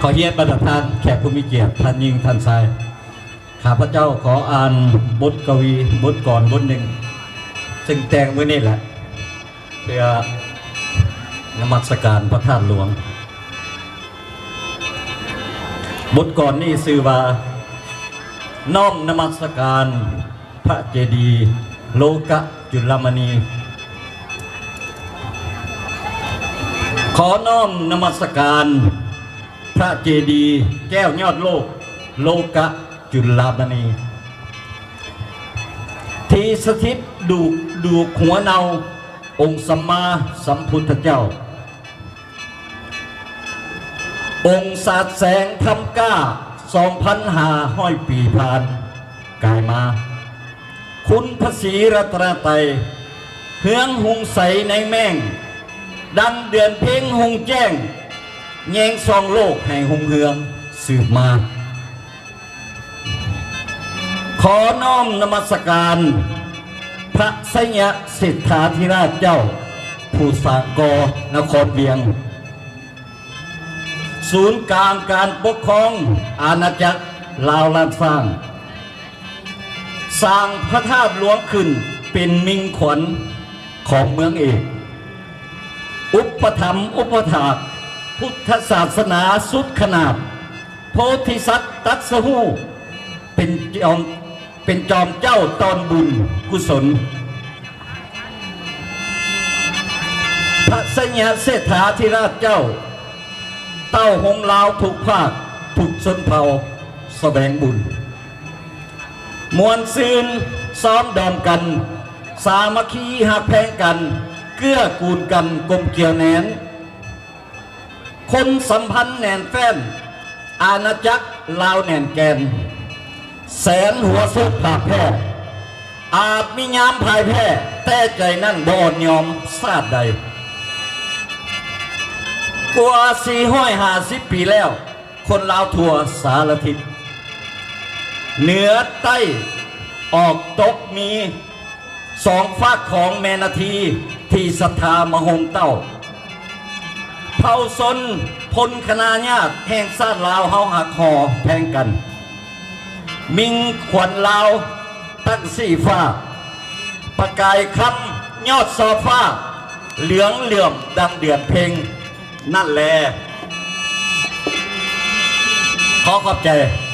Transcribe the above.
ຂໍຮຽນບັນດາທ່ານແຂກຜູ້ມີກຽດ, ທ່ານຍິງ, ທ່ານຊາຍ, ຂ້າພະເຈົ້າຂໍອ່ານບົດກະວີ, ບົດກອນບົດໜຶ່ງ ເຊິ່ງແຕ່ງມື້ນີ້ແຫຼະ ເພື່ອນະມັດສະການພະທາດຫຼວງ. ບົດກອນນີ້ຊື່ວ່າ ນ້ອມນະມັດສະການພະເຈດີໂລກະຈຸລະມະນີ. ຂໍນ້ອມນະມັດສະການພະເຈດີແກ້ວຍອດໂລກ ໂລກະຈຸລະມະນີ ທີ່ສະຖິດດູກ ດູກຫົວເນົ່າອົງສຳມາສຳພຸດທະເຈົ້າ. ອົງສາດແສງທຳກ້າສອງພັນຫ້າຮ້ອຍປີຜ່ານກາຍມາ, ຄຸນພະສີລັດຕະນະໄຕເຮືອງຮຸ່ງໃສໃນແມ້ງ, ດັ່ງເດືອນເພັງຮຸ່ງແຈ້ງ ແຍງສ່ອງໂລກໃຫ້ຮຸ່ງເຮືອງສືບມາ. ຂໍນ້ອມນະມັດສະການພະໄຊຍະເສດຖາທິລາດເຈົ້າ ຜູ້ສ້າງກໍ່ນະຄອນວຽງ, ສູນກາງການປົກຄອງອານາຈັກລາວລ້ານຊ້າງ, ສ້າງພະທາດຫຼວງຂຶ້ນເປັນມິ່ງຂວັນຂອງເມືອງເອກ, ອຸປະຖຳອຸປະຖາກພຸດທະສາສະໜາສຸດຂະໜາດ, ໂພທິສັດຕັດສະຮູ້ເປັນຈອມ ເປັນຈອມເຈົ້າຕອນບຸນກຸສົນ. ພະໄຊຍະເສດຖາທິລາດເຈົ້າ ເຕົ້າໂຮມລາວທຸກພາກທຸກຊົນເຜົ່າສະແຫວງບຸນ, ມ່ວນຊື່ນຊ້ອມດອມກັນ, ສາມັກຄີຮັກແພງກັນ, ເກື້ອກູນກັນກົມກຽວແໜ້ນ, ຄົນສຳພັນແໜ້ນແຟ້ນ, ອານາຈັກລາວແໜ້ນແກ່ນ, ແສນຫົວໂສກຜາກແພ້, ອາດມີຍາມພ່າຍແພ້, ແຕ່ໃຈນັ້ນບໍ່ອ່ອນຍອມຊາດໃດ. ກວ່າສີ່ຮ້ອຍຫ້າສິບປີແລ້ວ, ຄົນລາວທົ່ວສາລະທິດ, ເໜືອໃຕ້ອອກຕົກມີ ສອງຟາກຂອງແມ່ນາທີທີ່ສັດທາມາໂຮມເຕົ້າ, ເຜົ່າຊົນພົນຄະນາຍາດແຫ່ງຊາດລາວເຮົາຮັກຫໍ່ແພງກັນ, ມິ່ງຂວັນລາວຕັ້ງຊີ້ຟ້າ, ປະກາຍຄຳຍອດຊໍ່ຟ້າ ເຫຼືອງເຫຼື້ອມດັ່ງເດືອນເພັງນັ້ນແລ. ຂໍຂອບໃຈ.